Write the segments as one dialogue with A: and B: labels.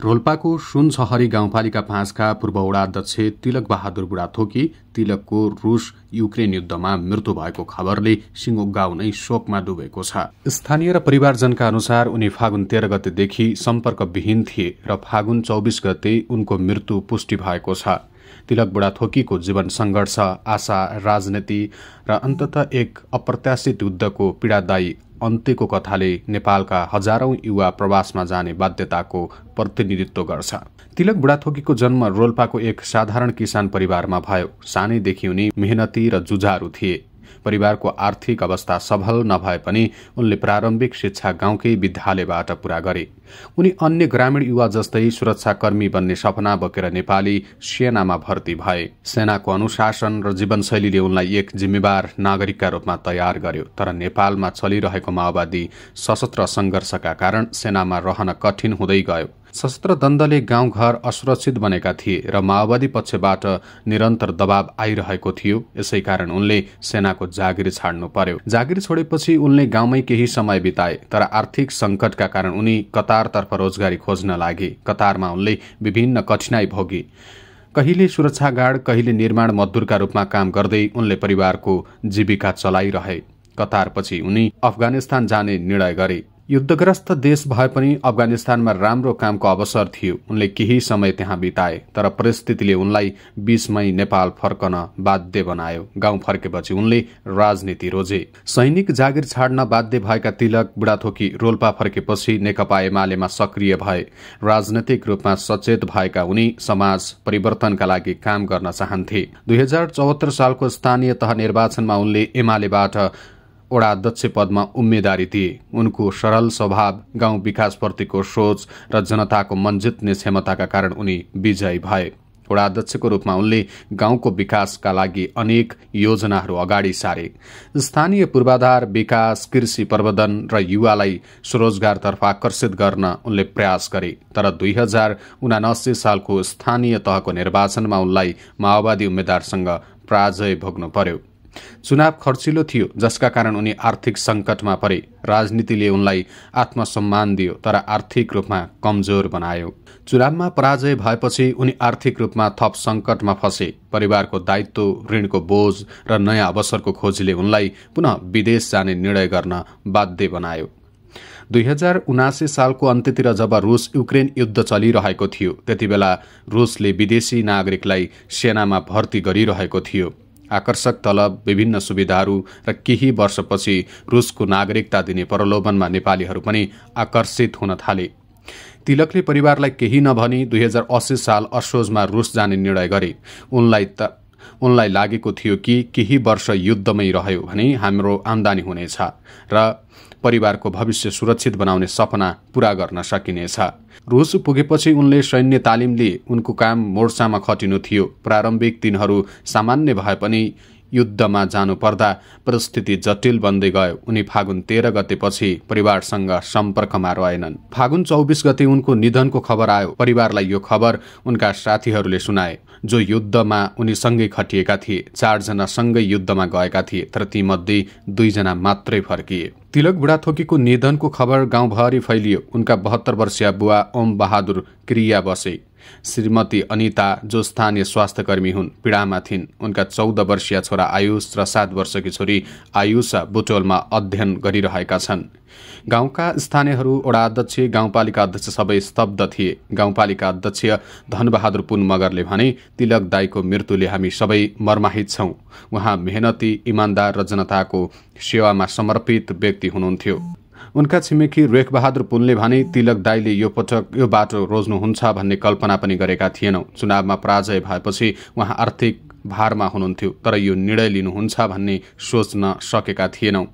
A: रोल्पाको सुनसहरी गाउँपालिका 5 का पूर्व वडाध्यक्ष तिलक बहादुर बुढाथोकी तिलकको रूस युक्रेन युद्धमा मृत्यु भएको खबरले सिंगो गाउँ नै शोकमा डुबेको छ। स्थानीय र परिवारजनका अनुसार उनी फागुन 13 गतेदेखि सम्पर्कविहीन थिए र फागुन 24 गते उनको मृत्यु पुष्टि भएको छ। तिलक बुढाथोकीको जीवन संघर्ष, आशा, राजनीति र अन्ततः एक अप्रत्याशित युद्धको पीडादायी अन्त्यको कथाले नेपालका हजारौं युवा प्रवासमा जाने बाध्यताको प्रतिनिधित्व गर्छ। तिलक बुढाथोकीको जन्म रोल्पाको एक साधारण किसान परिवारमा भयो। सानैदेखि उनी मेहनती र जुझारु थिए। परिवारको आर्थिक अवस्था सबल नभए पनि उनले प्रारम्भिक शिक्षा गाउँकै विद्यालयबाट पूरा गरे। उनी अन्य ग्रामीण युवा जस्तै सुरक्षाकर्मी बन्ने सपना बोकेर नेपाली सेनामा भर्ती भए। सेनाको अनुशासन र जीवनशैलीले उनलाई एक जिम्मेवार नागरिकका रूपमा तयार गर्यो। तर नेपालमा चलिरहेको माओवादी सशस्त्र संघर्षका कारण सेनामा रहन कठिन हुँदै गयो। सशस्त्र द्वन्द्वले गाउँघर असुरक्षित बनेका थिए र माओवादी पक्षबाट निरन्तर दबाव आइरहेको थियो। यसै कारण उनले सेनाको जागिर छाड्नु पर्यो। जागिर छोडेपछि उनले गाउँमै केही समय बिताए। तर आर्थिक संकटका कारण उनी कतारतर्फ रोजगारी खोज्न लागे। कतारमा उनले विभिन्न कठिनाई भोगे। कहिले सुरक्षा गार्ड, कहिले निर्माण मजदुरका रूपमा काम गर्दै उनले परिवारको जीविका चलाइरहे। कतारपछि उनी अफगानिस्तान जाने निर्णय गरे। युद्धग्रस्त देश भए पनि अफगानिस्तानमा राम्रो कामको अवसर थियो। उनले केही समय त्यहाँ बिताए। तर परिस्थितिले उनलाई 20 मई नेपाल फर्कन बाध्य बनायो। गाउँ फर्केपछि उनले राजनीति रोजे। सैनिक जागिर छाड्न बाध्य भएका तिलक बुढाथोकी रोल्पा फर्केपछि नेकपा एमालेमा सक्रिय भए। राजनैतिक रूपमा सचेत भएका उनी समाज परिवर्तनका लागि काम गर्न चाहन्थे। 2074 सालको स्थानीय तह निर्वाचनमा उनले एमालेबाट वडा अध्यक्ष पदमा उम्मेदवारी दिए। उनको सरल स्वभाव, गाउँ विकासप्रतिको सोच र जनताको मन जित्ने क्षमताका कारण उनी विजयी भए। वडा अध्यक्षको रूपमा उनले गाउँको विकासका लागि अनेक योजनाहरू अगाडि सारे। स्थानीय पूर्वाधार विकास, कृषि प्रवर्धन र युवालाई स्वरोजगारतर्फ आकर्षित गर्न उनले प्रयास गरे। तर 2079 सालको स्थानीय तहको निर्वाचनमा उनलाई माओवादी उम्मेद्वारसँग पराजय भोग्नु पर्यो। चुनाव खर्चिलो थियो, जसका कारण उनी आर्थिक संकटमा परे। राजनीतिले उनलाई आत्मसम्मान दियो तर आर्थिक रूपमा कमजोर बनायो। चुनावमा पराजय भएपछि उनी आर्थिक रूपमा थप संकटमा फसे। परिवारको दायित्व, ऋणको बोझ र नयाँ अवसरको खोजीले उनलाई पुनः विदेश जाने निर्णय गर्न बाध्य बनायो। 2079 सालको अन्त्यतिर जब रूस युक्रेन युद्ध चलिरहेको थियो, त्यतिबेला रूसले विदेशी नागरिकलाई सेनामा भर्ती गरिरहेको थियो। आकर्षक तलब, विभिन्न सुविधाहरू र केही वर्षपछि रूसको नागरिकता दिने प्रलोभनमा नेपालीहरू पनि आकर्षित हुन थाले। तिलकले परिवारलाई केही नभनी 2080 साल असोजमा रूस जाने निर्णय गरे। उनलाई लागेको थियो कि केही वर्ष युद्धमै रह्यो भने हाम्रो आम्दानी हुनेछ र परिवारको भविष्य सुरक्षित बनाउने सपना पूरा गर्न सकिनेछ। रूस पुगेपछि उनले सैन्य तालिम लिए। उनको काम मोर्चामा खटिनु थियो। प्रारम्भिक दिनहरू सामान्य भए पनि युद्धमा जानु पर्दा परिस्थिति जटिल बन्दै गयो। उनी फागुन 13 गतेपछि परिवारसँग सम्पर्कमा रहेनन्। फागुन 24 गते उनको निधनको खबर आयो। परिवारलाई यो खबर उनका साथीहरूले सुनाए, जो युद्धमा उनीसँगै खटिएका थिए। 4 जना सँगै युद्धमा गएका थिए, तर तीमध्ये 2 जना मात्रै फर्किए। तिलक बुढाथोकीको निधनको खबर गाउँभरि फैलियो। उनका 72 वर्षीय बुवा ओम बहादुर क्रिया बसे। श्रीमती अनिता, जो स्थानीय स्वास्थ्यकर्मी हुन्, पीडामा थिइन्। उनका 14 वर्षीय छोरा आयुष र 7 वर्षकी छोरी आयुषा बुटोलमा अध्ययन गरिरहेका छन्। गाउँका स्थानीयहरू, वडा अध्यक्ष, गाउँपालिका अध्यक्ष सबै स्तब्ध थिए। गाउँपालिका अध्यक्ष धनबहादुर पुन मगरले भने, तिलक दाईको मृत्युले हामी सबै मर्माहित छौं। उहाँ मेहनती, इमान्दार र जनताको सेवामा समर्पित व्यक्ति हुनुहुन्थ्यो। उनका छिमेकी रेखबहादुर पुनले भने, तिलक दाईले यो पटक यो बाटो रोज्नुहुन्छ भन्ने कल्पना पनि गरेका थिएनौं। चुनावमा पराजय भएपछि उहाँ आर्थिक भारमा हुनुहुन्थ्यो, तर यो निर्णय लिनुहुन्छ भन्ने सोच्न सकेका थिएनौं।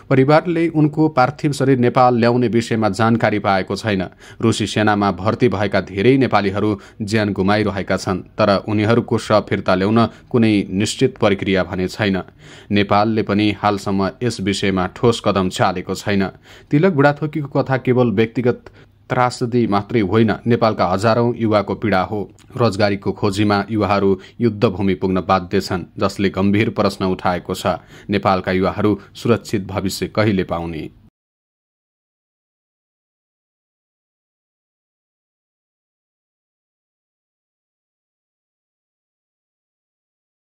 A: परिवारले उनको पार्थिव शरीर नेपाल ल्याउने विषयमा जानकारी पाएको छैन। रुसी सेनामा भर्ती भएका धेरै नेपालीहरू ज्यान गुमाइरहेका छन्, तर उनीहरूको शव फिर्ता ल्याउन कुनै निश्चित प्रक्रिया भने छैन। नेपालले पनि हालसम्म यस विषयमा ठोस कदम चालेको छैन। तिलक बुढाथोकीको कथा केवल व्यक्तिगत त्रासदी मात्रै होइन, नेपालका हजारौं युवाको पीडा हो। रोजगारीको खोजीमा युवाहरू युद्धभूमि पुग्न बाध्य छन्, जसले गम्भीर प्रश्न उठाएको छ, नेपालका युवाहरू सुरक्षित भविष्य कहिले पाउने।